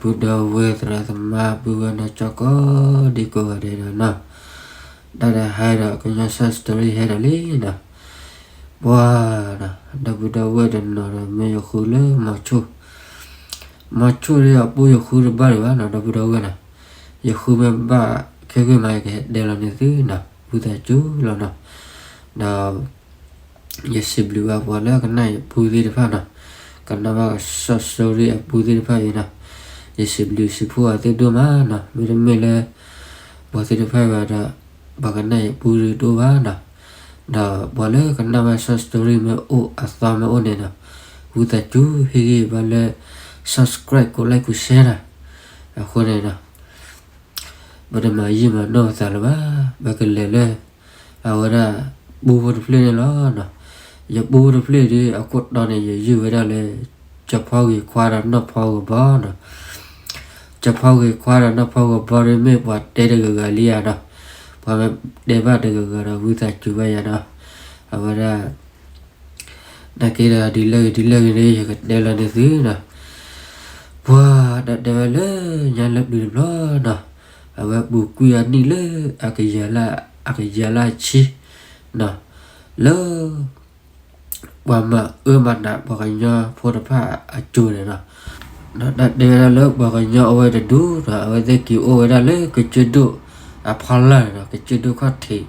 ဒီပုၢ်ဒီဝဲၢ်သရၣ်သမါပုၢ်ဝဲၢ်နီၢ်ကၠီကိးဒံကိးဂၤဒဲးနီၤ, တၢ်တဟါဒီးကညီ short story ဟဲဒီးလံနီၤ, ပှၤနီၤ, ဒီပုၢ်ဒီဝဲၢ်တနီၤဒီးမ့ၢ်ယဃုလၢမီၤဆိၣ်, မီၤဆိၣ်ဒီးအပူၤယဃုတဘၣ်ဒံးဘၣ်နီၤ ဒီပုၢ်ဒီဝဲၢ်နီၤ, ယဃုမ့ၢ်ဘၣ်ခဲဂ့ၢ်မး ယကဟဲတဲလီၤန့ၢ်သုနီၤ ဝံသးစူၤလီၤနီၤ, ဒီး ယစံးဘျုးဘၣ်ပှၤလၢကနၣ်ယပူသ့ၣ်တဖၣ်နီၤ, ကနၣ်ဘၣ်ကစီၣ် story အပူသ့ၣ်တဖၣ်အံၤနီၤ, ယစံးဘျုးစံးဖှိၣ်အသုဒိၣ်မးနီၤ, မ့တမ့ၢ်လၢ ပှၤသ့ၣ်တဖၣ်ဘၣ်ဒီး ပှၤကနၣ်ယပူတဒိၣ်ဘၣ်နီၤ, ဒီးပှၤလၢကနၣ်ဘၣ်စီၣ် story မ့ၢ်အိၣ်အသီမ့ၢ်အိၣ်န့ၣ်နီၤ, ဝံသးစူၤဟ့ၣ်ဂံၢ်ဘါလၢ subscribe ကိး like ကိး share နီၤ, အဃိန့ၣ်နီၤ ပတမၤယံာ်မၤနီၢ်ပသးလၢၤဘၣ်, ပကလဲၤလၢ အဝဲဒၣ် ပူဖိတဖျၢၣ်န့ၣ်လီၤနီၤ, ယပူဖိတဖျၢၣ်ဒီး အခိၣ်တီန့ၣ် ယယုၢ်ဝဲဒၣ်လၢ ကၠီဖီဂ့ၤခွါဒီးနီၢ်ဖီဂီၤဘီနီၤ, ကၠီဖီဂ့ၤခွါဒီးနီၢ်ဖီဂီၤဘီဒီး မ့ၢ်ပှၤတဲတဂၤဂၤလံယၤနီၤ, ပှၤမ့ၢ်တဲဘၣ်တဂၤဂၤဒီး ဝံသးစူၤဘၣ်ယၤနီၤ, အဝဲဒၣ် နာ်က့ဒီးဒ်လဲၣ်ဂ့ၤဒ်လဲၣ်ဂ့ၤန့ၣ် ယကတဲလီၤန့ၢ်သုနီၤ, ပှၤတၢ်တဲဝဲလၢညါလၢပျၢၤတဘျီနီၤ, အဝဲပူၤကွံာ်အနံၣ်လၢ အကယၤလၢ အကယၤလၢအဆံနီၤ, လၢ ပှၤမၤအၢမၤနးပှၤကညီဖိတဖၣ်အစိၤန့ၣ်နီၤ, ဒီးတၢ်တဲဝဲဒၣ်လၢပှၤကညီအိၣ်ဝဲတဒူဒီး အဝဲသ့ၣ်က့ၤအိၣ်ဝဲဒၣ်လၢကစၢၢ်ဒိၣ်အဖီလာ်န့ၣ်နီၤ, ကစၢၢ်ဒိၣ်ခီၣ်ထံး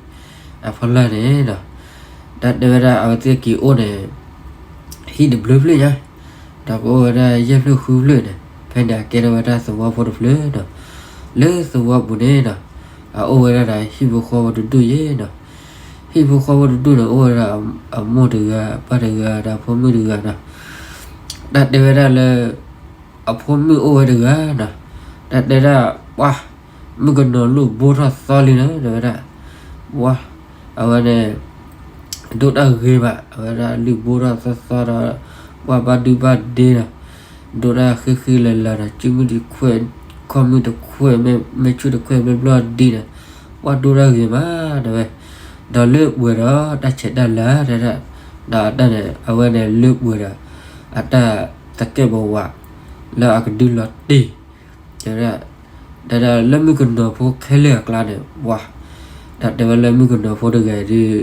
အဖီလာ်န့ၣ်နီၤ, တၢ်တဲဝဲဒၣ်အဝဲသ့ၣ်က့ၤအိၣ်န့ၣ် ဟံၣ်တဘျုးဖျၢၣ်ညါ, ဒီးကအိၣ်ဝဲဒၣ်ယဲၢ်ဖျၢၣ်ဃုဖျၢၣ်န့ၣ်, ဖဲန့ၣ်အကဲထီၣ်ဝဲဒၣ်သဝီဖိတဖျၢၣ်ဒီး လၢသဝီပူၤန့ၣ်ဒီး အအိၣ်ဝဲဒၣ်ဒီးဟံၣ်ဖိဃီဖိတဒူၣ်ယဲနီၤ, ဟံၣ်ဖိဃီဖိတဒူၣ်န့ၣ် အိၣ်ဝဲဒၣ်အမိၢ်တဂၤ အပၢ်တဂၤ ဒီးအဖိမုၣ်တဂၤနီၤ, တၢ်တဲဝဲဒၣ်လၢ အဖိမုၣ်အိၣ်ဝဲတဂၤနီၤ, တၢ်တဲဒၣ် ပှၤ မုၣ်ကနီၤလုၢ်ဘိထီၣ်သီလံနီၤ တဲဝဲဒၣ်, ပှၤ အဝဲန့ၣ် ဒိၣ်တၢ်ဂ့ၤဘၣ် အဝဲဒၣ်လုၢ်ဘိထီၣ်သီသီဒီး ပှၤဘၣ်ဒုဘၣ်ဒ့ဒီး ဒိၣ်တၢ်ဃံဃံလၤလၤဒီး စုမုၢ်တခွဲး ခီၣ်မုၢ်တခွဲး မ့ၢ်ဆူၣ်တခွဲးဘျီဘျီဒ်န့ၣ်, ပှၤဒိၣ်တၢ်ဂ့ၤမး တဲဝဲ, ဒီးလၢပှဲၤဒီးတၢ်ဆဲးတၢ်လၤ တဲဒၣ်, ဒီးတၢ်န့ၣ် အဝဲန့ၣ်လၢပှဲၤဒီး အတၢ်သကဲးပဝး လၢအကဒုးလီၤတ့ၢ် တဲဝဲဒၣ်, တဲဒၣ်လၢမုၣ်ကနီၤဖိခဲလၢာ်အကျါန့ၣ် ပှၤ ဒီးတဲဝဲလၢမုၣ်ကနီၤဖိတဂၤအံၤဒုး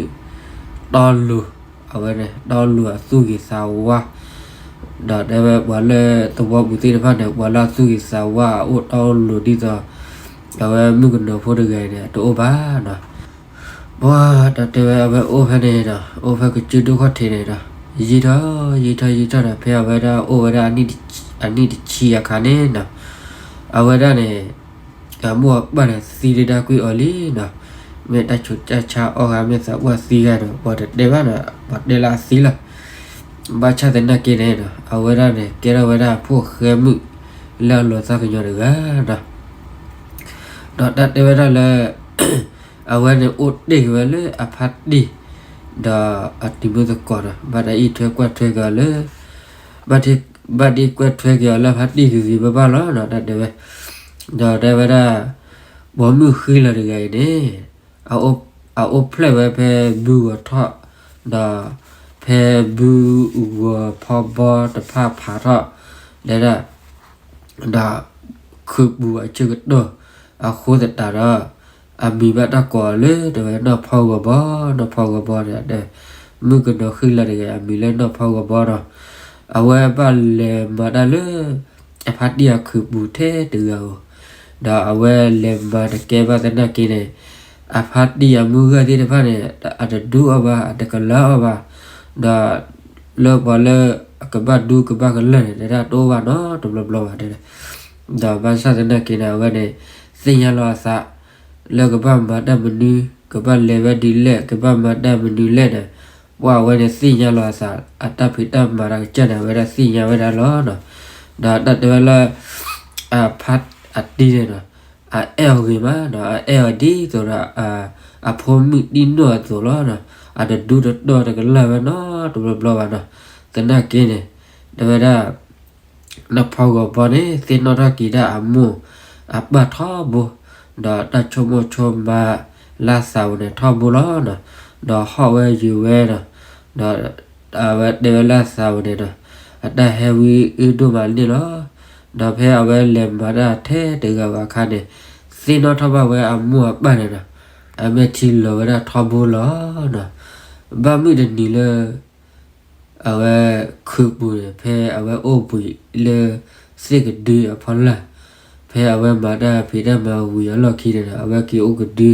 တီလိၤ အဝဲန့ၣ် တီလိၤအသူၣ်ဂ့ၤသးဝါ, ဒီးတဲဝဲပှၤလၢသဝီပူၤသ့ၣ်တဖၣ်န့ၣ် ပှၤလၢအသူၣ်ဂ့ၤသးဝါအအိၣ်တီလိၤဒ်သိး အဝဲမုၣ်ကနီၤဖိတဂၤအံၤန့ၣ် တအိၣ်ဘၣ်နီၤ ပှၤ ဒီးတဲဝဲအဝဲအိၣ်ဖဲန့ၣ်ဒီး အိၣ်ဖဲကစၢၢ်ဒိၣ်ခီၣ်ထံးန့ၣ်ဒီး ယံာ်ထီၣ်ယံာ်ထီၣ်ယံာ်ထီၣ်ဒီး ဖဲအဝဲဒၣ်အိၣ်ဝဲဒၣ် အနံၣ်တဆံအခါန့ၣ်နီၤ, အဝဲဒၣ်န့ၣ် အမိၢ်အပၢ်န့ၣ်သံဒၣ်ကွံာ်အီၤလံနီၤ, မ့ၢ်တၢ်ဆူးတၢ်ဆါအီၣ်ဂၤ မ့ၢ်သးပှၢ်သံဂၤဒီး ပှၤတတဲဘၣ်နီၤ ပှၤတဲလၢအသံလီၤ, ဘၣ်ဆၣ်သနာ်က့န့ၣ်ဒီး အဝဲဒၣ်န့ၣ် ကဲထီၣ်ဝဲဒၣ်ဖိၣ်ဃဲမုၣ်လၢအလီၤသးကညီၤတဂၤနီၤ ဒီးတၢ်တဲဝဲဒၣ်လၢ အဝဲန့ၣ်အိၣ်တ့ၢ်က့ၤဝဲလၢအဖါတံၢ် ဒီးအတံၤမုၣ်သကိးဒီး ဘၣ်တၢ်အံးထွဲကွၢ်ထွဲက့ၤအီၤလၢ ဘၣ်ဒ့ကွၢ်ထွဲက့ၤအီၤလၢအဖါတံၢ်ဂ့ၤဂ့ၤဘၣ်ဘၣ်လီၤနီၤ တၢ်တဲဝဲ, ဒီးတဲဝဲဒၣ် ပိာ်မုၣ်ဃံလၤတဂၤအံၤန့ၣ် အအိၣ်ဖျဲၣ်ဝဲဖဲဘုဂီၤထီၣ် ဒီးဖဲဘုဂီၤဖီဘီတဖၣ်ဖးထီၣ် တဲဒၣ် ဒီးခုးပူၤအဆၢကတီၢ် အဃိသတးဒီး အမံၤဘၣ်တၢ်ကိးအီၤလၢ တဲဝဲနီၢ်ဖီဂီၤဘီ နီၢ်ဖီဂီၤဘီန့ၣ် မုၣ်ကနီၤဃံလၤတဂၤအမံၤလၢနီၢ်ဖီဂီၤဘီဒီး အဝဲဘၣ်လဲၤမၤတၢ်လၢ အဖါတံၢ်အခုးပူၤထဲတဂၤဧိၤ, ဒီးအဝဲလဲၤမၤတကဲဘၣ်သနာ်က့န့ၣ် အဖါတံၢ်အမုၢ်ဂၢၢ်သ့ၣ်တဖၣ်န့ၣ် အတဒူအီၤဘၣ် အတကလၤအီၤဘၣ်, ဒီး လၢပှၤလၢ အကဘၣ်ဒူကဘၣ်ကလၤန့ၣ် တဲဒၣ်တအိၣ်ဘၣ်နီတဘျီဘျီဘၣ်တဲ, ဒီးဘၣ်ဆၣ်သနာ်က့န့ၣ် အဝဲန့ၣ် သ့ၣ်ညါလီၤအသး လၢကဘၣ်မၤတၢ်မနုၤ ကဘၣ်လဲၤဝဲဒ်လဲၣ် ကဘၣ်မၤတၢ်မနုၤလဲၣ်န့ၣ် ပှၤအဝဲန့ၣ်သ့ၣ်ညါလီၤအသး အတၢ်ဖံးတၢ်မၤတၢ်ကစၢ်န့ၣ် အဝဲဒၣ်သ့ၣ်ညါဝဲဒၣ်လီၤနီၤ, ဒီးတၢ်တဲဝဲလၢ အဖါအတံၢ်န့ၣ်နီၤ အအဲၣ်အီၤဂ့ၤမးနီၤ အအဲၣ်အီၤဒ်သိးဒီး အဖိမုၣ်တံၢ်နီၢ်အသိးလီၤနီၤ, အတဒူတတီၢ်တကလၤဝဲနီတဘျီဘျီဘၣ်နီၤ, သနာ်က့န့ၣ် တဲဝဲဒၣ် နီၢ်ဖီဂီၤဘီန့ၣ် သ့ၣ်နီၣ်ထီၣ်က့ၤဒၣ်အမိၢ်အပၢ်ထီဘိ, ဒီးတၢ်ဆိကမိၣ်ဆိကမးလၢသးပူၤန့ၣ်ထီဘိလီၤနီၤ, ဒီးဟီၣ်ဝဲယုၤဝဲဒီး, ဒီးအဝဲတဲဝဲလၢသးပူၤန့ၣ်ဒီး, အတၢ်ဟဲဝံအုၣ်ဒိၣ်မးန့ၣ်လီၤ. ဒီးဖဲအဝဲလဲၤမၤတၢ်ထဲတဂၤဘၣ်အခါန့ၣ်, သ့ၣ်နီၣ်ထီၣ်ဘၣ်ဝဲအမိၢ်အပၢ်န့ၣ်ဒီး, အမဲာ်ထံလီၤဝဲဒၣ်ထီဘိလီၤနီၤ. ဘၣ်မုၢ်တနံၤလၢ အဝဲခုးပူၤန့ၣ် ဖဲအဝဲအိၣ်ဘှံးလၢသ့ၣ်ကဒုအဖီလာ်, ဖဲအဝဲမၤတၢ်ဖံးတၢ်မၤဝံၤအလီၢ်ခံန့ၣ်ဒီး အဝဲက့ၤအိၣ်ကဒု,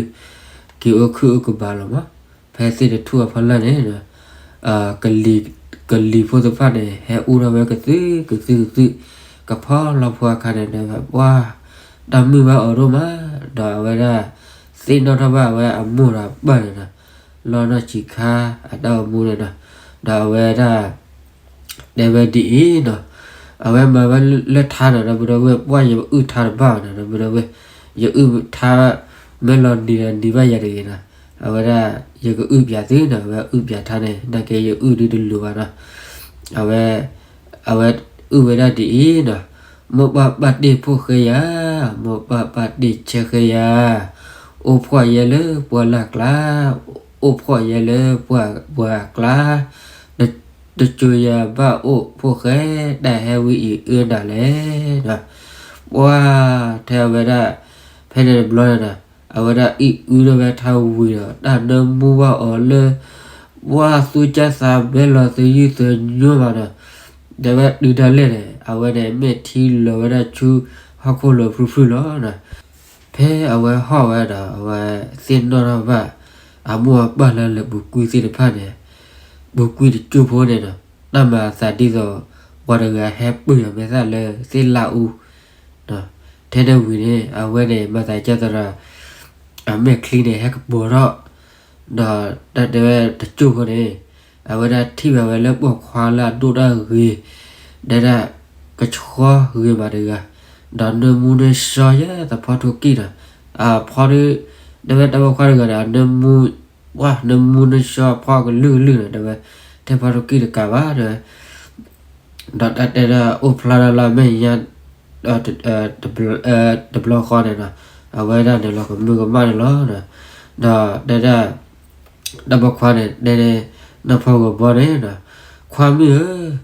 က့ၤအိၣ်ခုၣ်အိၣ်ကဘးလီၤမး. ဖဲသ့ၣ်တထူၣ်အဖီလာ်န့ၣ် ကလံၤဖိသ့ၣ်တဖၣ်န့ၣ် ဟဲအိၣ်ထီၣ်ဝဲကသုၣ်ကသုၣ်ကသုၣ်, ကဖီလီၤဖိအခါန့ၣ်ဒီး ပှၤတၢ်မုာ်ဘၣ်အီၤဒိၣ်မး, ဒီးအဝဲဒၣ်သ့ၣ်နီၣ်ထီၣ်ဘၣ်အဝဲအမိၢ်ဒီးအပၢ်န့ၣ်ဒီး လီၢ်နီၢ်ဆံးခါအတၢ်အိၣ်မူန့ၣ်ဒီး, ဒီးအဝဲဒၣ် တဲဝဲဒ်အံၤနီၤ, အဝဲမၤဝဲလၢထါနီၤ ဒီပုၢ်ဒီဝဲၢ်, ပှၢ်ယအုၣ်ထါတဘၣ်ဘၣ်နီၤ ဒီပုၢ်ဒီဝဲၢ်, ယအုၣ်ထါ မ့ၢ်လီၤနံၤဒီးနံၤဘၣ်ယၤတဂ့ၤနီၤ, အဝဲဒၣ် ယကအုၣ်ပၠးသုနီၤ, အဝဲအုၣ်ပၠးထါန့ၣ် နာ်က့ယအုၣ်ဒုတလိၤဘၣ်နီၤ, အဝဲ အဝဲအုၣ်ဝဲဒၣ်ဒ်အံၤနီၤ, မိၢ်ပၢ်ပာ်တ့ၢ်ဖိၣ်ဃဲယၤ, မိၢ်ပၢ်ပာ်တ့ၢ်ဆဲဃဲယၤ, အိၣ်ဖှီၣ်ယဲလၢပှၢ်လၢ်ကျါ, အိၣ်ဖှီၣ်ယဲလၢပှၢ်ပှၢ်ကျါ, တစိၤယၤဘၣ်အိၣ်ဖိၣ်ဃဲ, တၢ်ဟဲဝံအံၤအၢနၤလဲၣ်နီၤ, ပှၢ်ထဲအဝဲဒၣ် ဖဲန့ၣ်တဘျီန့ၣ်ဒီး အဝဲဒၣ်အံၣ်အုထီၣ်ဝဲထါဝံၤဒီး တၢ်နၢမူဘၣ်အီၤလၢ ပှၢ်သူကၢ်သးဘဲလီၤသယုၢ်သညိမးနီၤ, တဲဝဲတုၤဒၣ်လဲာ်န့ၣ် အဝဲန့ၣ်မဲာ်ထံလီၤဝဲဒၣ်ဆူဟီၣ်ခိၣ်လိၤဖုၣ်ဖုၣ်လီၤနီၤ. ဖဲအဝဲဟီၣ်ဝဲဒီး အဝဲသ့ၣ်နီၣ်ထီၣ်ဘၣ် အမိၢ်အပၢ်လၢလၢပူၤကွံာ်သ့ၣ်တဖၣ်န့ၣ်, ပူၤကွံာ်တစိၢ်ဖိန့ၣ်ဒီး တၢ်မၤအသးဒ်သိး ပှၤတဂၤဟဲပၢၢ်အမဲာ်သၣ်လၢသ့ၣ်လၣ်အူ ထဲန့ၣ်ဝံၤန့ၣ် အဝဲန့ၣ် မၤသးဒ်သိးဒီး အမဲာ်ချံန့ၣ် ဟဲကပီၤထီၣ်, ဒီးတၢ်တဲဝဲတစိၢ်ဖိန့ၣ် အဝဲဒၣ်ထံၣ်ဘၣ်ဝဲလၢပိာ်ခွါလၢအဒိၣ်တၢ်ဂ့ၤ, ဒဲဒၣ်ကဆှီဂ့ၤမးတဂၤ, ဒီးနၢမူနၢဆှီယဲသဖီထိၣ်ကံၢ်ဒီး အဖီဒု တဲဝဲတၢ်ပိာ်ခွါတဂၤဒီး နၢမူ ပှၢ်နၢမူနၢဆှီဖီကလုာ်ကလုာ်န့ၣ် တဲဝဲ ထဲဖီထိၣ်ကံၢ်တကးဘၣ် တဲဝဲ ဒီးတၢ်တဲဒၣ်အိၣ်ဖျါဒၣ်လၢအမဲာ်ညါ တဘျီဃီန့ၣ်ဒီး အဝဲဒၣ်န့ၣ်လီၤကမၢကမၣ်န့ၣ်လီၤ. ဒီးတဲဒၣ် တၢ်ပိာ်ခွါန့ၣ် တဲန့ၣ် နီၢ်ဖီဂီၤဘီန့ၣ်ဒီး ခွါမုၣ်ဧၢ,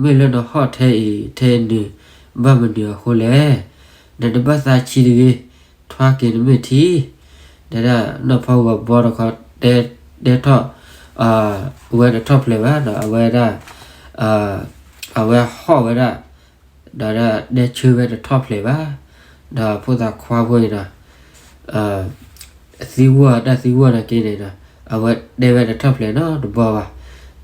မ့ၢ်လၢနဟီၣ်ထဲအံၤထဲနုၤ ဘၣ်မနုၤအဃိလဲၣ်, နတဘၣ်သးဆံးတဂ့ၤ, ထွါက့ၤနမဲာ်ထံ တဲဒၣ်နီၢ်ဖီဂီၤဘီတခီ တဲ တဲထီၣ် ဝဲတထီၣ်ဖျဲးဘၣ်ဒီး အဝဲဒၣ် အဝဲဟီၣ်ဝဲဒၣ် ဒီးဒၣ်တဲဆၢဝဲတထီၣ်ဖျဲးဘၣ်. ဒီးဖိသၣ်ခွါဖိအံၤဒီး သံကွၢ်တၢ်သံကွၢ်နာ်က့န့ၣ်ဒီး အဝဲတဲဝဲတထီၣ်ဖျဲးနီတဘီဘၣ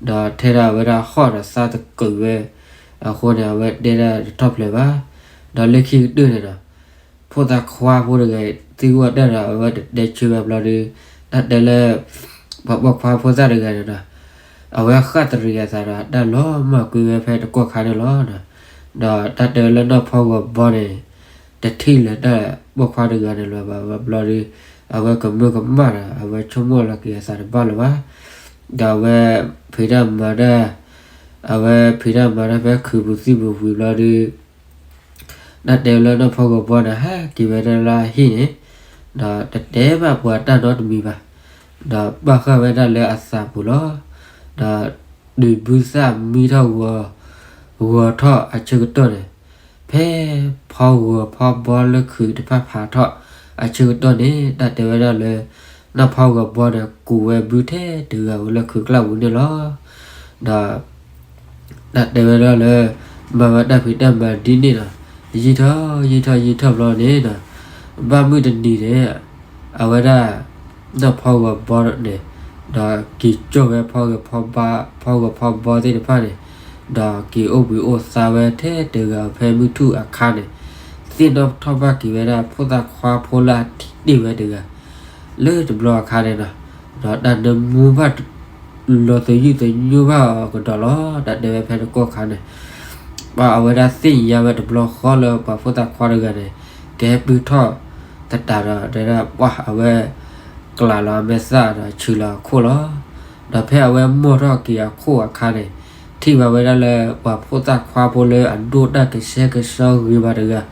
်. ဒီးထဲဒၣ်အဝဲဒၣ်ဟီၣ်ဒီးသးတကုးဝဲအဃိန့ၣ် အဝဲတဲဒၣ်တထီၣ်ဖျဲးဘၣ်. ဒီးလၢခံကတၢၢ်န့ၣ်ဒီး ဖိသၣ်ခွါဖိတဂၤအံၤ သံကွၢ်တၢ်ဒီး အဝဲတတဲဆၢဘၣ်ဘျီဒီး တၢ်တဲလၢ ပှၤပိာ်ခွါဖိသၣ်တဂၤန့ၣ်ဒီး အဝဲဃၣ်တရံးအသးဒီး တၢ်လီၤမၢ်ကွံာ်ဝဲဖဲတကီၢ်ခါန့ၣ်လီၤ. ဒီးတၢ်တဲဝဲလၢနီၢ်ဖီဂီၤဘီန့ၣ် တထံၣ်လၢၤတၢ်ပိာ်ခွါတဂၤန့ၣ်လၢၤဘၣ်ဘျီဒီး အဝဲကမၢကမၣ်ဒီး အဝဲဆိကမိၣ်လီၤက့ၤအသးတဘၣ်လၢၤဘၣ်. ဒီးအဝဲဖံးတၢ်မၤတၢ် အဝဲဖံးတၢ်မၤတၢ်ဖဲခုးပူၤသံၣ်ပူၤဝံၤဘျီဒီး တၢ်တဲဝဲလၢနီၢ်ဖီဂီၤဘီန့ၣ် ဟဲက့ၤဝဲဒၣ်လၢအဟံၣ်န့ၣ် ဒီးတတဲဘၣ်ပှၤတၢ်နီတမံၤဘၣ်. ဒီးပာ်ဃာ်ဝဲဒၣ်လၢအသးပူၤလီၤ. ဒီးတုၤဘုသၣ်မံထီၣ်ဂီၤ ဂီၤထီၣ်အဆၢကတီၢ်န့ၣ် ဖဲဖီဂီၤဖီဘီလၢခုးတဖၣ်ဖးထီၣ်အဆၢကတီၢ်န့ၣ် တၢ်တဲဝဲဒၣ်လၢ နီၢ်ဖီဂီၤဘီန့ၣ် ကူးဝဲဘုထဲတဂၤဝဲလၢခုးကျၢ်ပူၤန့ၣ်လီၤ. ဒီး တၢ်တဲဝဲဒၣ်လၢ မၤဝဲတၢ်ဖံးတၢ်မၤဒ်န့ၣ်ဒီး ယံာ်ထီၣ်ယံာ်ထီၣ်ယံာ်ထီၣ်ဘျီန့ၣ်ဒီး ဘၣ်မုၢ်တနံၤန့ၣ် အဝဲဒၣ် နီၢ်ဖီဂီၤဘီန့ၣ် ဒီးက့ၤကၠီၣ်ဝဲ ဖီဂီၤဖီဘီသ့ၣ်တဖၣ်န့ၣ် ဒီးက့ၤအိၣ်ဘှံးအိၣ်သါဝဲထဲတဂၤဖဲမုၢ်ထူၣ်အခါန့ၣ် သ့ၣ်နီၣ်ထီၣ်ဘၣ်က့ၤဝဲဒၣ် ဖိသၣ်ခွါဖိလၢအထံၣ်တ့ၢ်ဝဲတဂၤ လၢတဘျီအခါန့ၣ်ဒီး ဒီးတၢ်နၢမူဘၣ် လီၤသယုၢ်သညိဘၣ်အီၤကဒီးလီၤ. တၢ်တဲဝဲဖဲတကီၢ်ခါန့ၣ် ဘၣ်အဝဲဒၣ်သ့ၣ်ညါဝဲတဘျီဃီလၢပှၤဖိသၣ်ခွါတဂၤန့ၣ် ကဟဲပုၢ်ထီၣ်သတးဒီး တဲဒၣ်ပှၢ်အဝဲ ကျးလီၤအမဲာ်သၣ်ဒီးဆူးလီၤအခိၣ်လီၤ. ဒီးဖဲအဝဲမိၢ်ထီၣ်က့ၤအခိၣ်အခါန့ၣ် ထံၣ်ဘၣ်ဝဲဒၣ်လၢပှၤဖိသၣ်ခွါဖိလၢအဒိၣ်တၢ်ကဆှဲကဆှီဂ့ၤဘၣ်တဂၤ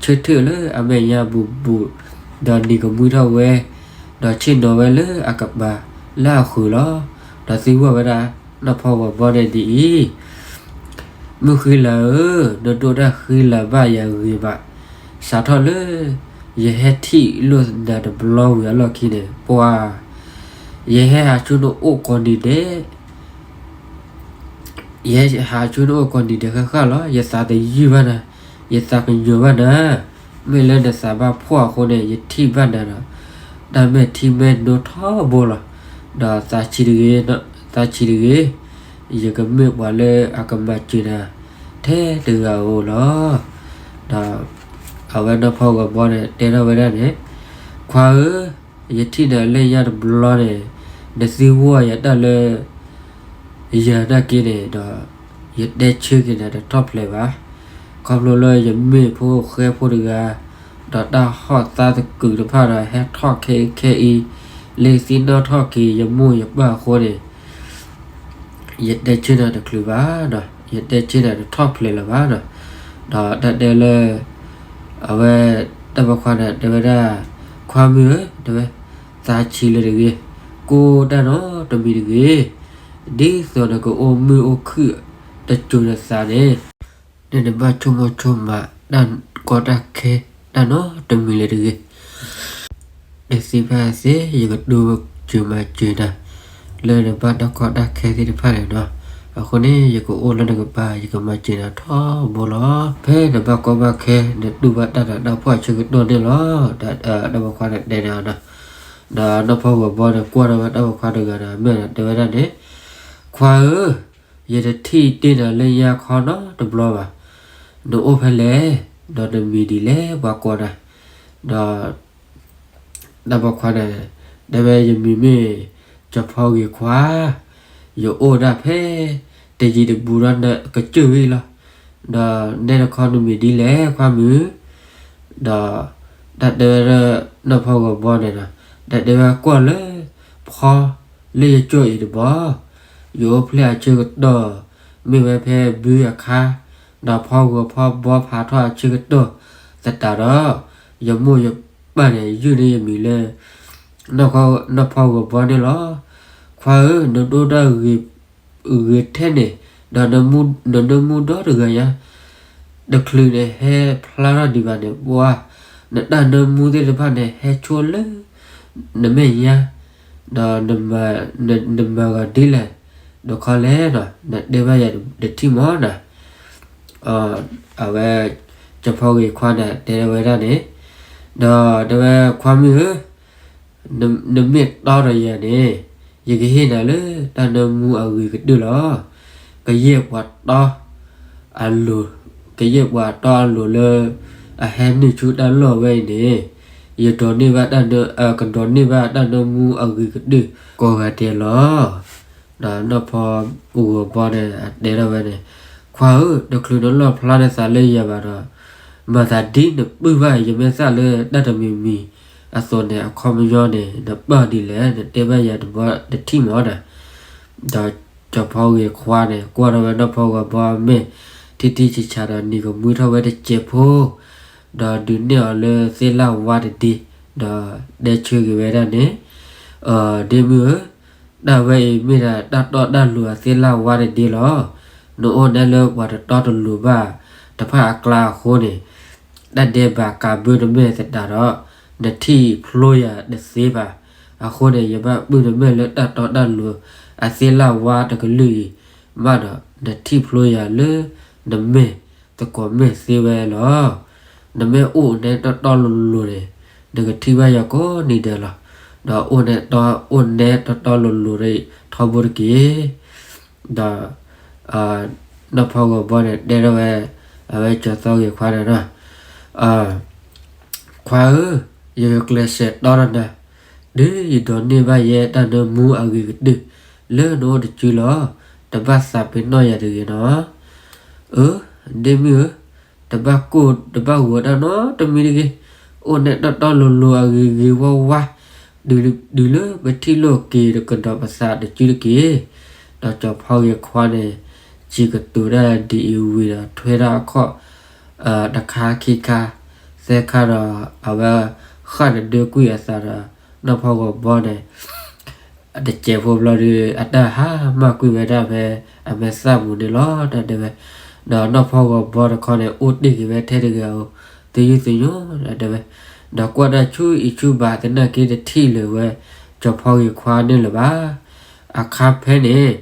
ဆၢထၢၣ်လၢအမဲာ်ညါဘူးဘူး ဒီးနံၤကမှံထီၣ်ဝဲ ဒီးဆ့ၣ်နီၤဝဲလၢအကပၤလၢအဃုာ်လီၤ. ဒီးသံကွၢ်ဝဲဒၣ် နီၢ်ဖီဂီၤဘီန့ၣ်ဒ်အံၤ, မုၢ်ဃံလၤဧၢ, နဒိၣ်တၢ်ဃံလၤဘၣ်ယၤဂ့ၤမး, စးထီၣ်လၢ ယဟဲထံၣ်လိာ်နၤတဘျီဝံၤအလီၢ်ခံန့ၣ် ပှၤ ယဟဲဟးဆူနအိၣ်ကိးနံၤဒဲး ယဟဲဟးဆူနအိၣ်ကိးနံၤဒဲးဃၣ်ဃၣ်လီၤ. ယသးတယုၢ်ဘၣ်နၤ, ယသးကညီၤဘၣ်နၤ, မ့ၢ်လၢနသးဘၣ်ဖှီၣ်အဃိန့ၣ် ယထံၣ်ဘၣ်နၤဒီး တၢ်မဲာ်ထံမဲာ်နိထီဘိလီၤ. ဒီးသးဆံးတဂ့ၤ, သးဆံးတဂ့ၤ, ယကမ့ၢ်ပှၤလၢအကမၤစၢၤနၤ ထဲတဂၤဧိၤလီၤ. ဒီးအဝဲနီၢ်ဖီဂီၤဘီန့ၣ် တဲထီၣ်ဝဲဒၣ်န့ၣ်, ခွါဧၢ, ယထံၣ်နၤလၢညါတဘျီန့ၣ် နသံကွၢ်ယၤတၢ်လၢ ယၤနာ်က့န့ၣ်ဒီး ယတဲဆၢက့ၤနၤတထီၣ်ဖျဲးဘၣ်. ခီဖျိလၢယမ့ၢ်ဖိဃဲဖိတဂၤ, ဒီးတၢ်ဟီၣ်သါသကုၤတဖၣ်ဒီး ဟဲထီၣ်ခဲအံၤခဲအံၤ, လၢသံနီၣ်ထီၣ်က့ၤယမိၢ်ယပၢ်အဃိန့ၣ် ယတဲဆၢနၤတချုးဘၣ်, ယတဲဆၢနၤတထီၣ်ဖျဲးလၢၤဘၣ်. ဒီးတၢ်တဲလၢ အဝဲ တၢ်ပိာ်ခွါန့ၣ် တဲဝဲဒၣ်, ခွါမုၣ်ဧၢ, တဲဝဲ, သးဆံးလၢၤတဂ့ၤ, ကိးတၢ်နီတမံၤတဂ့ၤ, ဒ်သိးနကအိၣ်မုာ်အိၣ်ခုၣ်တစိၤနသးန့ၣ် နတဘၣ်ဆိကမိၣ်ဆိကမး တၢ်ကီတၢ်ခဲ တၢ်နီတမံၤလၢၤတဂ့ၤ. နသ့ၣ်ဖးသ့ ယကဒိးစၢၤမၤစၢၤနၤ လၢနဘၣ်တၢ်ကီတၢ်ခဲသ့ၣ်တဖၣ်န့ၣ်လီၤ. အဃိန့ၣ် ယကအိၣ်လၢနကပၤ ယကမၤစၢၤနၤထီဘိလီၤ. ဖဲနဘၣ်ကီဘၣ်ခဲ နတူၢ်ဘၣ်တၢ်နးတၢ်ဖှီၣ်အဆၢကတီၢ်န့ၣ်လီၤ. တၢ်ပိာ်ခွါန့ၣ်တဲန့ၣ်လီၤ. ဒီးနီၢ်ဖီဂီၤဘီန့ၣ် ကွၢ်ထီၣ်ဝဲတၢ်ပိာ်ခွါတဂၤဒီး မ့ၢ်ဒီးတဲဝဲဒၣ်န့ၣ်, ခွါဧၢ, ယတထံၣ်တ့ၢ်နၤလၢညါခီနီတဘျီဘၣ်. နအိၣ်ဖဲလဲၣ်, ဒီးနမံၤဒ်လဲၣ်, ပှၤကိးနၤ. ဒီး တၢ်ပိာ်ခွါန့ၣ် တဲဝဲ ယမံၤမ့ၢ် စီၤဖီဂ့ၤခွါ, ယအိၣ်ဒၣ်ဖဲ တယံၤတဘူးဒီးနကစၢၢ်ဝံၤလီၤ. ဒီးနဲတခီနမံၤဒ်လဲၣ် ခွါမုၣ်. ဒီး တၢ်တဲဝဲဒၣ် နီၢ်ဖီဂီၤဘီန့ၣ်ဒီး တၢ်တဲဝဲကွၢ်လၢ ဖီ လၢယကၠိၢ်အံၤတဘီ, ယအိၣ်ဖျဲၣ်အဆၢကတီၢ် မ့ၢ်ဝဲဖဲဘုအခါ, ဒီးဖီဂီၤဖီဘီဖးထီၣ်အဆၢကတီၢ်သတးဒီး ယမိၢ်ယပၢ်န့ၣ် ယုၢ်န့ၢ်ယမံၤလၢ နီၢ်ဖီဂီၤဘီန့ၣ်လီၤ. ခွါဧၢ, နဒိၣ်တၢ်ဂ့ၤထဲန့ၣ်, ဒီးနနၢမူဒီတဂၤညါ, တချုးန့ၣ်ဟဲဖျါထီၣ်ဒံးဘၣ်န့ၣ် ပှၤ နတၢ်နၢမူသ့ၣ်တဖၣ်န့ၣ် ဟဲဆိလၢ နမဲာ်ညါ, ဒီး နမၤဂီၤဒ်လဲၣ်, ဒီးခီလဲၣ်ဒီး နတဲဘၣ်ယၤတထံၣ်မီၤနၤ. အဝဲ စီၤဖီဂ့ၤခွါန့ၣ် တဲဝဲဒၣ်န့ၣ်, ဒီးတဲဝဲခွါမုၣ်ဧၢ, နမ့ၢ်တီဒီးယၤန့ၣ်, ယကဟ့ၣ်နၤလၢတၢ်နၢမူအဂ့ၤကတၢၢ်လီၤ. ကယဲၢ်ပှၤတီ အလိၤ, ကယဲၢ်ပှၤတီအလိၤလၢ အဟဲနုာ်ဆူတၢ်လီၢ်ဝဲအံၤန့ၣ်, ယဒိးန့ၢ်ဘၣ်တၢ်နၢ, ကဒိးန့ၢ်ဘၣ်တၢ်နၢမူအဂ့ၤကတၢၢ်ကိးဂၤဒဲးလီၤ. ဒီးနီၢ်ဖီဂီၤဘီန့ၣ် အတဲထီၣ်ဝဲန့ၣ်, ခွါဧၢ, တချုးနလီၣ်ဖျါနသးလၢယၤဘၣ်ဒီး, မၤသးဒ်နပုၢ်ဘၣ်ယမဲာ်သၣ်လၢတၢ်တမံၤမံၤအသိးန့ၣ် အခီပညီန့ၣ် နပၢ်ဒ်လဲၣ်, နတဲဘၣ်ယၤတဘီတထံၣ်မီၤနၤ. ဒီးစီၤဖီဂ့ၤခွါန့ၣ် ကွၢ်ထီၣ်ဝဲနီၢ်ဖီဂီၤဘီအမဲာ် ထံထံဆးဆးဒီး နံၤကမှံထီၣ်ဝဲတစဲးဖိ, ဒီးဒုးနဲၣ်အီၤလၢသ့ၣ်လၣ်ဝါတဒ့, ဒီးတဲဆၢက့ၤဝဲဒၣ်န့ၣ်, ဒ့မုၣ်ဧၢ, တၢ်ဝဲအံၤမ့ၢ်ဒၣ်တၢ်တီတၢ်လိၤအသ့ၣ်လၣ်ဝါတဒ့လီၤ. နအိၣ်နဲလၢပှၤတတီတလိၤဘၣ်တဖၣ်အကျါအဃိန့ၣ်, တၢ်ဒဲးဘးကးဘၢနမဲာ်သတးဒီး, နထံၣ်ဖျိယၤတသ့ဘၣ်. အဃိန့ၣ် ယဘၣ်ပုၢ်နမဲာ်လၢတၢ်တီတၢ်လိၤအသ့ၣ်လၣ်ဝါတကလုာ်အံၤမးဒီး, နထံၣ်ဖျိယၤလၢ နမဲာ်သကိးမဲာ်သ့ဝဲလီၤ. နမ့ၢ်အိၣ်နဲတီတီလိၤလိၤန့ၣ်, နကထံၣ်ဘၣ်ယၤကိးနံၤဒဲးလီၤ. ဒီးအိၣ်နဲတီ, အိၣ်နဲတီတီလိၤလိၤထီဘိတက့ၢ်. ဒီး နီၢ်ဖီဂီၤဘီန့ၣ် တဲထီၣ်ဝဲ အဝဲစီၤဖီဂ့ၤခွါန့ၣ်ဒီး, ခွါဧၢ, ယကကျဲးစၢးတီဒီးနၤ, တုၤယဒိးန့ၢ်ဘၣ်ယဲတၢ်နၢမူအဂ့ၤကတၢၢ် လၢနအိၣ်တစုလီၤ. တဘၣ်သးပ့ၤနီၣ်ယၤတဂ့ၤနီၤ. အၢ, ဒ့မုၣ်ဧၢ, တဘၣ်ကိၢ်တဘၣ်ဂီၤတၢ်နီတမံၤတဂ့ၤ. အိၣ်နဲတီတီလိၤလိၤအဂ့ၤဂ့ၤဝါဝါ, တုၤလၢပထံၣ်လိာ်က့ၤကဒီးပသးတစုတက့ၢ်. ဒီးစီၤဖီဂ့ၤခွါန့ၣ် စံးကတိၤတၢ်ဒ်အံၤဝံၤဒီး ထွဲတၢ်အခီၣ် တခါခံခါ သၢခါဒီး အဝဲဃၣ်နဒၢကွံာ်အသးဒီး နီၢ်ဖီဂီၤဘီန့ၣ် တစဲးဖိဘျီဒီး အတၢ်ဟါမၢ်ကွံာ်ဝဲဒၣ်ဖဲအမဲာ်သၣ်ပူၤန့ၣ်လီၤ. တၢ်တဲဝဲ ဒီးနီၢ်ဖီဂီၤဘီတခီန့ၣ် အိၣ်တ့ၢ်က့ၤဝဲထဲတဂၤဧိၤ သယုၢ်သညိ တဲဝဲ, ဒီးကွၢ်တၢ်ဆူအံၤဆူဘၣ်သနာ်က့ တထံၣ်လၢၤဝဲ ကၠီၤဖီဂ့ၤခွါန့ၣ်လၢၤဘၣ်. အခါဖဲန့ၣ်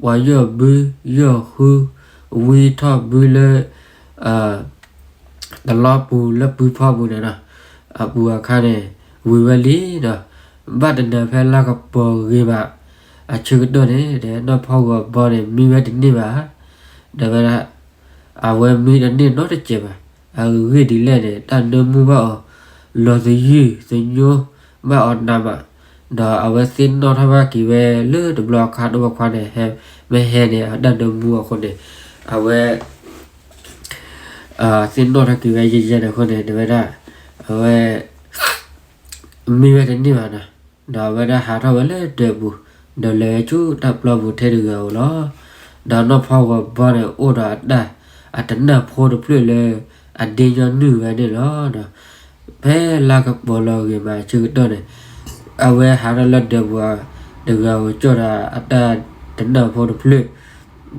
ပှၤယီၢ်ဘုယီၢ်ဟု ဝံထီၣ်ဘုလၢ တလီပူၤလၢပုဖီပူၤန့ၣ်ဒီး အပူၤအခါန့ၣ် ဝံၤဝဲလံဒီး ဘၣ်တနၤဖဲလါကပီၤဂ့ၤဘၣ် အဆၢကတီၢ်န့ၣ် ဒီးနီၢ်ဖီဂီၤဘီန့ၣ် မံဝဲတန့ၢ်ဘၣ်. ဒီးဝဲဒၣ် အဝဲမံတန့ၢ်နီတစဲးဘၣ်. အဂ့ၢ်ဒ်လဲၣ်န့ၣ် တၢ်နၢမူဘၣ်အီၤ လီၤသယုၢ်သညိဘၣ်အီၤနးမး, ဒီးအဝဲသ့ၣ်နီၣ်ထီၣ်ဘၣ်က့ၤဝဲလၢတဘျီအခါ နီၢ်ဖီဂီၤခွါန့ၣ် ဟဲ မ့ၢ်ဟဲန့ၣ် အတၢ်နၢမူအဃိန့ၣ် အဝဲ သ့ၣ်နီၣ်ထီၣ်က့ၤဝဲယဲယဲန့ၣ်အဃိန့ၣ် ဒီးဝဲဒၣ် အဝဲ မံဝဲတန့ၢ်ဘၣ်နီၤ, ဒီးအဝဲဒၣ်ဟးထီၣ်ဝဲလၢဒၢးပူၤ, ဒီးလဲၤဝဲဆူတၢ်ပျီပူၤထဲတဂၤဧိၤလီၤ. ဒီးနီၢ်ဖီဂီၤဘီန့ၣ် အိၣ်ဒီးအတၢ် အတနၢ်ဖိတဖျၢၣ်လၢ အဒ့ညီနုၢ်ဝဲန့ၣ်လီၤ. ဖဲလါကပီၤလီၤဂ့ၤမးအဆၢကတီၢ်န့ၣ် အဝဲဟးထီၣ်လၢဒၢးပူၤတဂၤဧိၤ ကၠီၣ်ဒီးအတၢ်တနၢ်ဖိတဖျၢၣ် ဒီး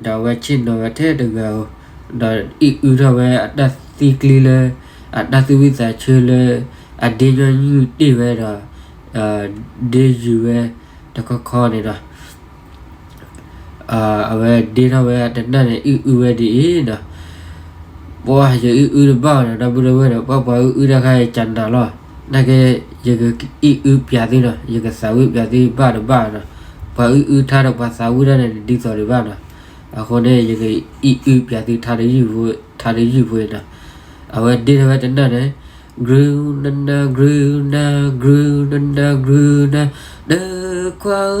အဝဲဆ့ၣ်နီၤဝဲထဲတဂၤဧိၤ, ဒီးအံၣ်အုထီၣ်ဝဲအတၢ်သံကျံလၢ အတၢ်သူၣ်ဝံၣ်သးဆၢလၢ အဒ့ညီနုၢ်တ့ၢ်ဝဲဒီး ဒ့ယုာ်ဝဲတခီခီန့ၣ်ဒီး အဝဲဒ့ထီၣ်ဝဲအတနၢ်န့ၣ် အံၣ်အုဝဲဒ်အံၤဒီး ပှၤယအံၣ်အုတဘၣ်ဒီး ဒီပုၢ်ဒီဝဲၢ်ဒီး ပှၤပှၤအံၣ်အုတခါအံၤကနၤလီၤ. နာ်က့ ယကအံၣ်အုပၠးသုဒီး ယကသးဝံၣ်ပၠးသုဘၣ်တဘၣ်ဒီး ပှၤအံၣ်အုထါဒီးပှၤသးဝံၣ်တၢ်န့ၣ် ဒ်သိးဒံးဘၣ်ဒီး အဃိန့ၣ် ယကအံၣ်အုပၠးသုထါတယုၢ်ဖိအံၤဒီး အဝဲဒ့ထီၣ်ဝဲတနၢ်န့ၣ် ကရူနနၤ ကရူနၤ ကရူနနၤ ကရူနၤ ဒီးခွါဧၢ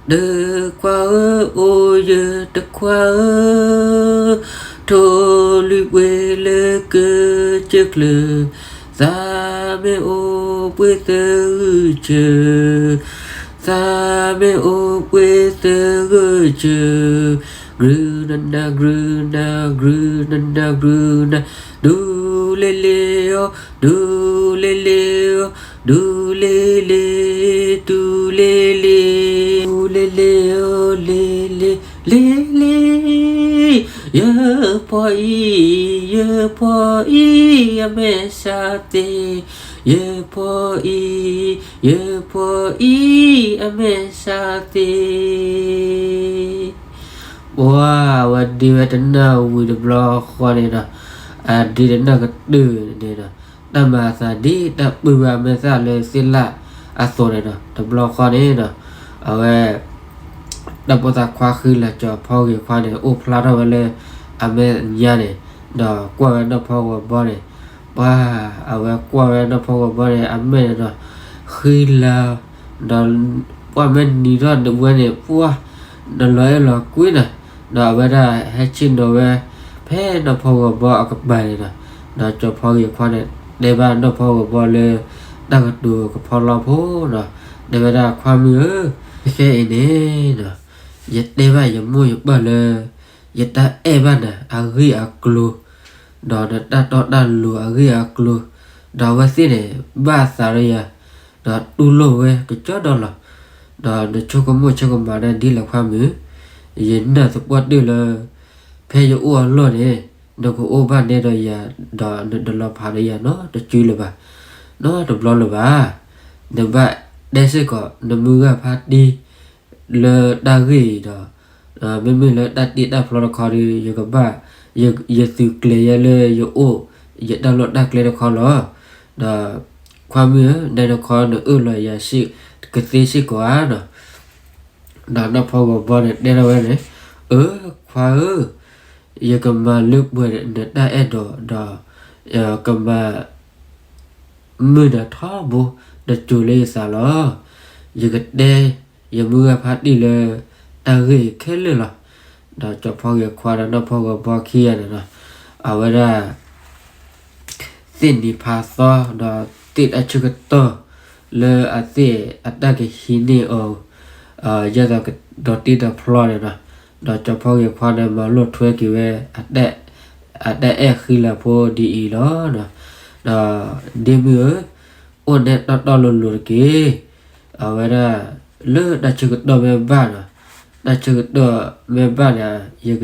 ဒီးခွါဧၢ အိၣ်ယတခွါဧၢ, ထိၣ်လွံၢ်ပှ့ၤလၢကစၢၢ်ချၢ, သးမ့ၢ်အိၣ်ပှ့ၤသဂၢၢ်ဆၢ, သးမ့ၢ်အိၣ်ပှ့ၤသဂၢၢ်ဆၢ, ကရူနနၤ ကရူနၤ ကရူနနၤ ကရူနၤ ဒူလ့လ့အီၤ ဒူလ့လ့အီၤ ဒူလ့လ့ ဒူလ့လ့ ဒူလ့လ့အီၤ လ့လ့ လ့လ့ ယဖီအံၤ ယဖီအံၤ အမဲာ်ဆှးသ့, ယဖီအံၤ ယဖီအံၤ အမဲာ်ဆှးသ့. ပှၤအဝဲဒ့ဝဲတနၢ်ဝံၤတဘျီဃီန့ၣ်ဒီး အဒ့တနၢ်ကတၢၢ်န့ၣ်ဒီး တၢ်မၤအသးဒ်တၢ်ပုၢ်ဝဲအမဲာ်သၣ်လၢသ့ၣ်လၣ်အသိးန့ၣ်ဒီး တဘျီဃီန့ၣ်ဒီး အဝဲ တၢ်ပိာ်သးခွါဃံလၤ ကၠီၤဖီဂ့ၤခွါန့ၣ် အိၣ်ဖျါထီၣ်ဝဲလၢအမဲာ်ညါန့ၣ် ဒီးကွၢ်ဝဲနီၢ်ဖီဂီၤဘီန့ၣ် ပှၤအဝဲကွၢ်ဝဲနီၢ်ဖီဂီၤဘီန့ၣ် အမဲာ်န့ၣ်ဒီး ဃံလၤ ဒီး ပှၤမ့ၢ်နံၤထီၣ်ဝဲန့ၣ် ပှၤ နလီၤအဲၣ်လီၤကွံနၤ, ဒီးအဝဲဒၣ်ဟဲဆ့ၣ်နီၤဝဲ ဖဲနီၢ်ဖီဂီၤဘီအကပၤန့ၣ်ဒီး ဒီးကၠီၤဖီဂ့ၤခွါန့ၣ် တဲဘၣ်နီၢ်ဖီဂီၤဘီလၢ တၢ်ကတိၤကဖီလီဖိဒီး တဲဝဲဒၣ်ခွါမုၣ်ဧၢ, ခဲအံၤန့ၣ်ဒီး ယတဲဘၣ်ယမိၢ်ယပၢ်လၢ ယတၢ်အဲၣ်ဘၣ်နၤအဂ့ၢ်အကျိၤ ဒီးနတၢ်တီတၢ်လိၤအဂ့ၢ်အကျိၤ, ဒီးအဝဲသ့ၣ်န့ၣ် ဘၣ်အသးဒီးယၤ, ဒီးတူၢ်လိာ်ဝဲကစီဒီလီၤ. ဒီးနဆိကမိၣ်ဆိကမးဒၣ်ဒ်လဲၣ်ခွါမုၣ်, ယနာ်သပှၢ်တၢၢ်လၢ ဖဲယအိၣ်အလီၢ်န့ၣ် နကအိၣ်ဘၣ်နဲဒီးယၤ, ဒီးနတလီၤဖးဒီးယၤနီတစုလၢၤဘၣ်, နီတဘျီလၢၤဘၣ်. နဘၣ်တဲစ့ၢ်ကီး နမုၢ်ဂၢ်ဖါတံၢ် လၢတၢ်ဂ့ၢ်အံၤဒီး မ့မ့ၢ်လၢတၢ်တ့တၢ်ဖျီတခီဒီး ယကဘၣ် ယသုးကျဲၤယဲလၢယအိၣ် ယတၢ်လီၢ်တၢ်ကျဲတခီလီၤ. ဒီးခွါမုၣ်ဧၢ, နဲတခီနအၢၣ်လီၤယၤစ့ၢ်ကသ့စ့ၢ်ကီးဧါနီၤ. ဒီးနီၢ်ဖီဂီၤဘီန့ၣ်တဲထီၣ်ဝဲန့ၣ်, အၢ ခွါဧၢ, ယကမၤလၢပှဲၤနတၢ်အဲၣ်ဒိးဒီး ကမၤ မုၢ်နၤထီဘိ တစိၤလၢယသးလီၤ. ယကတဲ ယမုၢ်ဂၢ်ဖါတံၢ်လၢ တၢ်ဂ့ၢ်အံၤခဲလၢာ်လီၤ. ဒီးကၠီၤဖီဂ့ၤခွါဒီးနီၢ်ဖီဂီၤဘီခံဂၤန့ၣ်ဒီး အဝဲဒၣ် သ့ၣ်နံၤဖးသီ ဒီးသ့ၣ်တၢ်ဆၢကတီၢ် လၢအသ့ၣ်အတၢ်ကဟံးန့ၢ်အီၤ ယဲသိးကဒီးတ့ဒီးဖျီန့ၣ်ဒီး ဒီးကၠီၤဖီဂ့ၤခွါန့ၣ် မၤလိာ်ထွဲက့ၤဝဲ အတၢ်အဲၣ်ဃံလၤဖိဒ်အံၤလီၤ. ဒီးဒ့မုၣ်ဧၢ, အိၣ်နဲတီတီလိၤလိၤတက့ၢ်. အဝဲဒၣ် လၢတၢ်ဆၢကတီၢ်မ့ၢ်ဘၣ်ဒီး တၢ်ဆၢကတီၢ်မ့ၢ်ဘၣ်န့ၣ် ယက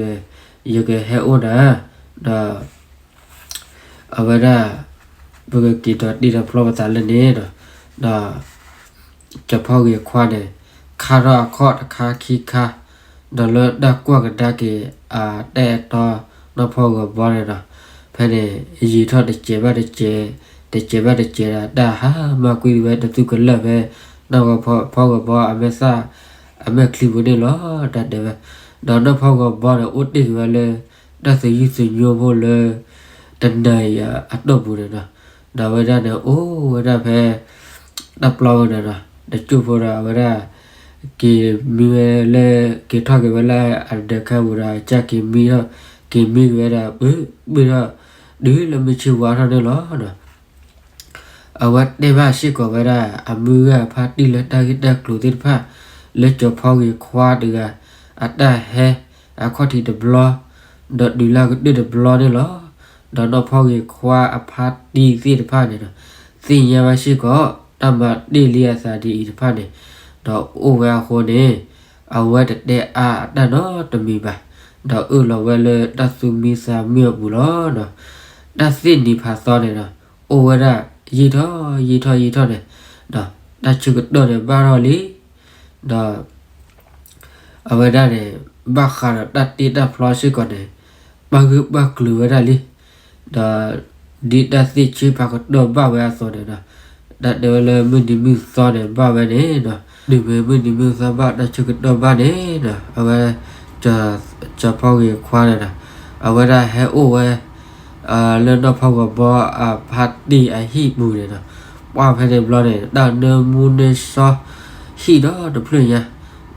ယကဟဲအိၣ်နၤ, ဒီး အဝဲဒၣ် ပကက့ၤဒီးတ့ဒီးဖျီပသးလၢန့ၣ်ဒီး, ဒီး စီၤဖီဂ့ၤခွါန့ၣ် ခါထီၣ်အခီၣ်တခါခံခါ, ဒီးလၢတၢ်ကွၢ်ကဒါက့ၤ အတၢ်အဲၣ်တီ နီၢ်ဖီဂီၤဘီန့ၣ်ဒီး, ဖဲန့ၣ် ယံာ်ထီၣ်တစဲးဘၣ်တစဲး, တစဲးဘၣ်တစဲးဒီး တၢ်ဟးမၤကွံာ်ဝဲတသူကလၢာ်ဖဲ နီၢ်ဖီဂီၤဘီအမဲာ်သၣ် အမဲာ်ချံပူၤန့ၣ်လီၤ တၢ်တဲဝဲ. ဒီးနီၢ်ဖီဂီၤဘီန့ၣ် အိၣ်တ့ၢ်က့ၤဝဲလၢ တၢ်သယုၢ်သညိဖိလၢ တနၤအံၤအတီၢ်ပူၤန့ၣ်ဒီး, ဒီးအဝဲဒၣ်န့ၣ် အိၣ်ဝဲဒၣ်ဖဲ တၢ်ပျီဝဲန့ၣ်ဒီး တစိၢ်ဖိဒီး အဝဲဒၣ် က့ၤမံဝဲလၢ က့ၤထီၣ်က့ၤဝဲလၢအဒၢးခဲပူၤဒီး ကစၢ်က့ၤမံထီၣ် က့ၤမံက့ၤဝဲဒၣ် ပှ့ၤထီၣ် တုၤလၢမုၢ်ဆ့ၣ်ဝါထီၣ်န့ၣ်လီၤ. အဝဲတဲဘၣ်စ့ၢ်ကီးဝဲဒၣ် အမုၢ်ဂၤအဖါတံၢ်လၢတၢ်ဂ့ၢ်တၢ်ကျိၤသ့ၣ်တဖၣ် လၢစီၤဖီဂ့ၤခွါတဂၤ အတၢ်ဟဲ အခီၣ်ထံးတဘျီ ဒီးတုၤလၢအကတၢၢ်တဘျီန့ၣ်လီၤ. ဒီးနီၢ်ဖီဂ့ၤခွါအဖါတံၢ်သ့ၣ်တဖၣ်န့ၣ်ဒီး သ့ၣ်ညါဘၣ်စ့ၢ်ကီး တၢ်မၤတ့ၢ်လံအသးဒ်အံၤတဖၣ်န့ၣ်, ဒီးအိၣ်ဝဲအဃိန့ၣ် အဝဲတတဲအါအတၢ်နီတမံၤဘၣ်, ဒီးအၢၣ်လီၤဝဲလၢတၢ်သူၣ်မံသးမုာ်အပူၤလီၤ. တၢ်သ့ၣ်နံၤဖးသီန့ၣ်ဒီး အိၣ်ဝဲဒၣ် ယံာ်ထီၣ်ယံာ်ထီၣ်ယံာ်ထီၣ်န့ၣ်, ဒီးတၢ်ဆၢကတီၢ်န့ၣ်ဘၣ်ထီၣ်လံ, ဒီး အဝဲဒၣ်န့ၣ် ဘၣ်ဃးဒီးတၢ်တ့တၢ်ဖျီစ့ၢ်ကီးန့ၣ် ဘၣ်ဂၢၢ်ဘၣ်ကျၢၤဝဲဒၣ်လံ, ဒီး ဒ်တၢ်သ့ၣ်ဆၢဖးကတီၢ်ဘၣ်ဝဲအသိးန့ၣ်ဒီး တၢ်တဲဝဲလၢမုၢ်နံၤမုၢ်သီန့ၣ် ဘၣ်ဝဲန့ၣ်ဒီး တုၤမ့ၢ်မုၢ်နံၤမုၢ်သီဘၣ် တၢ်ဆၢကတီၢ်ဘၣ်န့ၣ်ဒီး အဝဲ စီၤဖီဂ့ၤခွါန့ၣ်ဒီး အဝဲဒၣ်ဟဲအိၣ်ဝဲ လၢနီၢ်ဖီဂီၤဘီအဖါတံၢ်အဟံၣ်ပူၤန့ၣ်ဒီး ပှၢ်ဖဲန့ၣ်ဘျီန့ၣ် တၢ်နၢမူနၢဆှီ ဟံၣ်ဒီတဖျၢၣ်ညါ,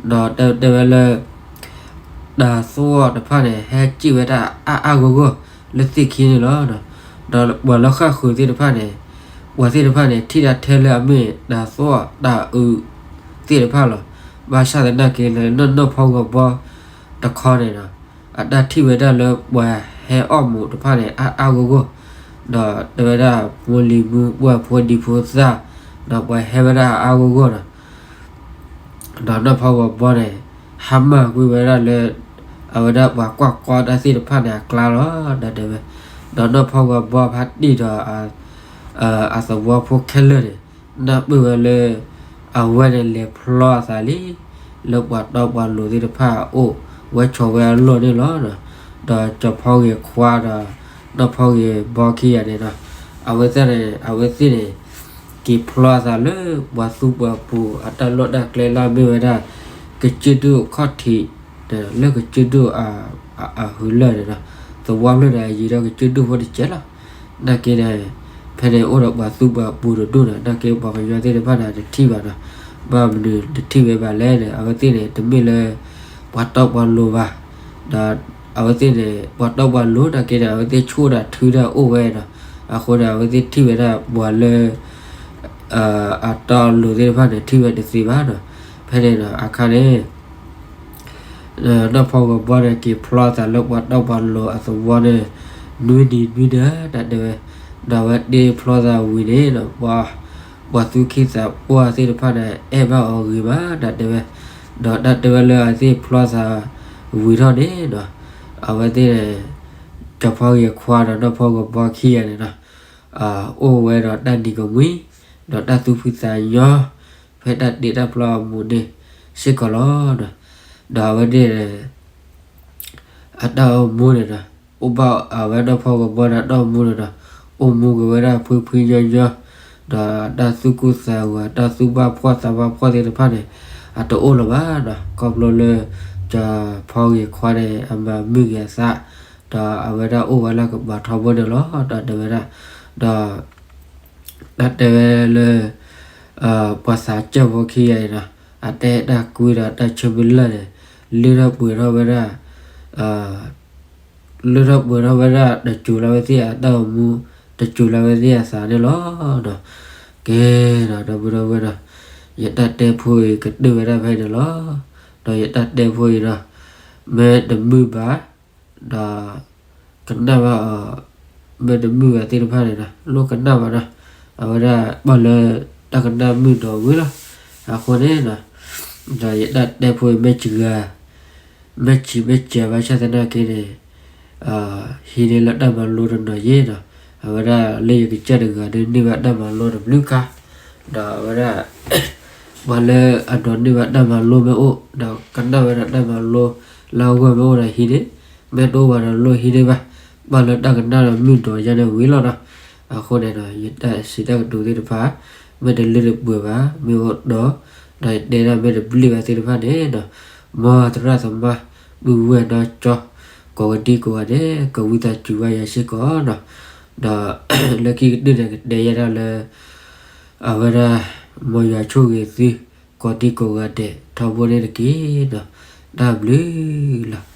ဒီးတဲတဲဝဲလၢ တၤသွီၣ်တဖၣ်န့ၣ် ဟဲစံၣ်ဝဲဒၣ်အါအါဂီၢ်ဂီၢ်လၢသ့ၣ်ခံန့ၣ်လီၤ. ဒီးပှၤလၢဃၣ်ဃုာ်သ့ၣ်တဖၣ်န့ၣ် ပှၤသ့ၣ်တဖၣ်န့ၣ် ထံၣ်ဒၣ်ထဲလၢအမ့ၢ်တၤသွီၣ်တၤအုးသ့ၣ်တဖၣ်လီၤ. ဘၣ်ဆၣ်သနာ်က့လၢနီၢ်နီၢ်ဖီဂီၤဘီတခီန့ၣ်ဒီး အတၢ်ထံၣ်ဝဲဒၣ်လၢပှၤဟဲအီၣ်မူးတဖၣ်န့ၣ် အါအါဂီၢ်ဂီၢ်, ဒီးတဲဝဲဒၣ်ဖိလံၤမူ ပှၤဖိဒံဖိသၣ်, ဒီးပှၤဟဲဝဲဒၣ်အါအါဂီၢ်ဂီၢ်ဒီး ဒီးနီၢ်ဖီဂီၤဘီန့ၣ် ဟါမၢ်ကွံာ်ဝဲဒၣ်လၢ အဝဲဒၣ်ပှၤကွၢ်ကီတၢ်သ့ၣ်တဖၣ်န့ၣ် အကျါလီၤ တၢ်တဲဝဲ. ဒီးနီၢ်ဖီဂီၤဘီဖါတံၢ်ဒီး အသဝီဖိခဲလၢာ်န့ၣ် နၢ်ပၢၢ်ဝဲလၢ အဝဲန့ၣ်လဲၤဖျီအသးလံ လၢပှၤတီပှၤလိၤသ့ၣ်တဖၣ်အအိၣ်ဝဲဆိးဝဲအလီၢ်န့ၣ်လီၤ. ဒီးစီၤဖီဂ့ၤခွါဒီး နီၢ်ဖီဂ့ၤဘီခံဂၤန့ၣ်ဒီး အဝဲသ့ၣ်န့ၣ် အဝဲသ့ၣ်န့ၣ် က့ၤဖျီအသးလၢပှၤသူပှၤပူၤအတၢ်လီၢ်တၢ်ကျဲလၢအမ့ၢ်ဝဲဒၣ် ကစၢၢ်ဒိၣ်ခီၣ်ထံး လၢကစၢၢ်ဒိၣ် အဟူးလၢာ်န့ၣ်ဒီး သဝီဖျၢၣ်န့ၣ် အယံၤဒီးကစၢၢ်ဒိၣ်ဖိတစဲးလီၤ. နာ်က့န့ၣ် ဖဲန့ၣ်အိၣ်ဒီးပှၤသူပှၤပူၤတဒူၣ်န့ၣ် နာ်က့ပှၤကညီသ့ၣ်တဖၣ်န့ၣ် တထံၣ်ဘၣ်ဒီး ဘၣ်မနုၤတထံၣ်ဝဲဘၣ်လဲၣ်န့ၣ် အဝဲသ့ၣ်န့ၣ် တမ့ၢ်လၢ ပှၤတီပှၤလိၤဘၣ်. ဒီးအဝဲသ့ၣ်န့ၣ် ပှၤတီပှၤလိၤနာ်က့န့ၣ် အဝဲသ့ၣ်ဆိၣ်ဒၣ်ထုဒၣ်အိၣ်ဝဲဒီး အဃိန့ၣ် အဝဲသ့ၣ်ထံၣ်ဝဲဒၣ်ပှၤလၢ အတီအလိၤသ့ၣ်တဖၣ်န့ၣ် ထံၣ်ဝဲတသ့ဘၣ်ဒီး ဖဲန့ၣ်ဒီးအခါန့ၣ် နီၢ်ဖီဂီၤဘီန့ၣ် က့ၤဖျီသးလၢပှၤတီပှၤလိၤအသဝီန့ၣ် နွံနံၤနွံနၤ တၢ်တဲဝဲ, ဒီးအဝဲတ့ဖျီသးဝံၤန့ၣ်ဒီး ပှၤသူၣ်က့သးပှၢ်သ့ၣ်တဖၣ်န့ၣ် အဲၣ်ဘၣ်အီၤဂ့ၤမး တၢ်တဲဝဲ, ဒီးတၢ်တဲဝဲလၢအသ့ၣ်ဖျီသးဝံၤထီၣ်န့ၣ်ဒီး အဝဲသ့ၣ်န့ၣ် စီၤဖီဂ့ၤခွါဒီးနီၢ်ဖီဂီၤဘီခံဂၤန့ၣ်ဒီး အိၣ်ဝဲဒီးတၢ်နံၤကမှံ ဒီးတၢ်သူၣ်ဖှံသးညီ ဖဲတၢ်တ့တၢ်ဖျီအမူးန့ၣ်စ့ၢ်ကီးလီၤ. ဒီးအဝဲသ့ၣ်န့ၣ် အတၢ်အိၣ်မူန့ၣ်ဒီး အိၣ်ဘၣ်အဝဲနီၢ်ဖီဂီၤဘီန့ၣ် အတၢ်အိၣ်မူန့ၣ်ဒီး အိၣ်မူက့ၤဝဲဒၣ်ဖှံဖှံညီညီ ဒီးတၢ်သူၣ်ကိၢ်သးဂီၤ တၢ်သူၣ်ဘၣ်ဖှီၣ်သးဘၣ်ဖှီၣ်သ့ၣ်တဖၣ်န့ၣ် အတအိၣ်လၢၤဘၣ်ဒီး ခီဖျိလၢ စီၤဖီဂ့ၤခွါန့ၣ် အမၤမုာ်က့ၤအသး ဒီးအဝဲဒၣ်အိၣ်ဝဲလၢကပၤထီဘိန့ၣ်လီၤ တၢ်တဲဝဲဒၣ်, ဒီး တၢ်တဲဝဲလၢ ပှၤသးစၢ်ဖိခံဂၤအံၤဒီး အတၢ်အဲၣ်တၢ်ကွံဒီးတၢ်ဆၢမုၢ်လၢ်န့ၣ် လၢထီၣ်ပှဲၤထီၣ်ဝဲဒၣ် လၢထီၣ်ပှဲၤထီၣ်ဝဲဒၣ် တစိၤလၢအဝဲသ့ၣ်အတၢ်အိၣ်မူ တစိၤလၢအဝဲသ့ၣ်အသးန့ၣ်လီၤ. ကဲဒီး ဒီပုၢ်ဒီဝဲၢ်ဒီး ယတၢ်တဲဖိအံၤကတၢၢ်ဝဲဒၣ်ဖဲန့ၣ်လီၤ. ဒီးယတၢ်တဲဖိအံၤဒီး မ့ၢ်တမုာ်ဘၣ် ဒီး ကနၣ်ဘၣ်အီၤ မ့ၢ်တမုာ်ဘၣ်သ့ၣ်တဖၣ်န့ၣ်ဒီး လိၣ်ကနၣ်ဘၣ်ဒီး အဝဲဒၣ်ဘၣ်လၢတၢ်ကနၣ်မုာ်ဒီးဝံၤလီၤ. အဃိန့ၣ်ဒီး ဒီးယတၢ်တဲဖိအံၤမ့ၢ်စှၤ မ့ၢ်ဆံးမ့ၢ်စှၤဘၣ်ဆၣ်သနာ်က့န့ၣ် ဟံးန့ၢ်လၢတၢ်မၤလိတနီၤယဲၢ်နီၤ, အဝဲဒၣ်လၢယကစၢ်တဂၤဒီးန့ၢ်ဘၣ်တၢ်မၤလိတဘျုးခါ, ဒီးအဝဲဒၣ် ပှၤလၢအဒိးန့ၢ်ဘၣ်တၢ်မၤလိမ့ၢ်အိၣ် ဒီးကနၣ်ဝဲဒၣ်တၢ်မၤလိလၢအဂီၢ်မ့ၢ်အိၣ်ဒီးဟံးန့ၢ်, မ့ၢ်တအိၣ်ဘၣ်ဒီးလိၣ်ဟံးန့ၢ်ဘၣ်, ဘၣ်လၢတၢ်ကနၣ်ဒီးမုာ်ဒီးယၤန့ၣ်ဝံၤလီၤနီၤ. အဃိန့ၣ်ဒီး ယတၢ်စံးတၢ်ကတိၤသ့ၣ်တဖၣ် မ့ၢ်တလၢတပှဲၤဘၣ် မ့ၢ်အိၣ်ဒီး ဒီးယတဲဒၣ်မ့ၢ်တဘျုးဘၣ်သ့ၣ်တဖၣ်န့ၣ်ဒီး မ်သရၣ်သမါ ပုၢ်ဝဲၢ်နီၢ်ကၠီ ကိးဂၤဒဲးကိးဂၤဒဲး ကဝံသးစူၤဘၣ်ယၤစ့ၢ်ကီးနီၤ. ဒီးလၢခံကတၢၢ်န့ၣ် ကတဲယဲဒၣ်လၢ အဝဲဒၣ် မ်ယွၤဆိၣ်ဂ့ၤသု ကိးဒံကိးဂၤဒဲး ထီဘိန့ၣ်တက့ၢ်နီၤ. တၢ်ဘျုးလီၤ.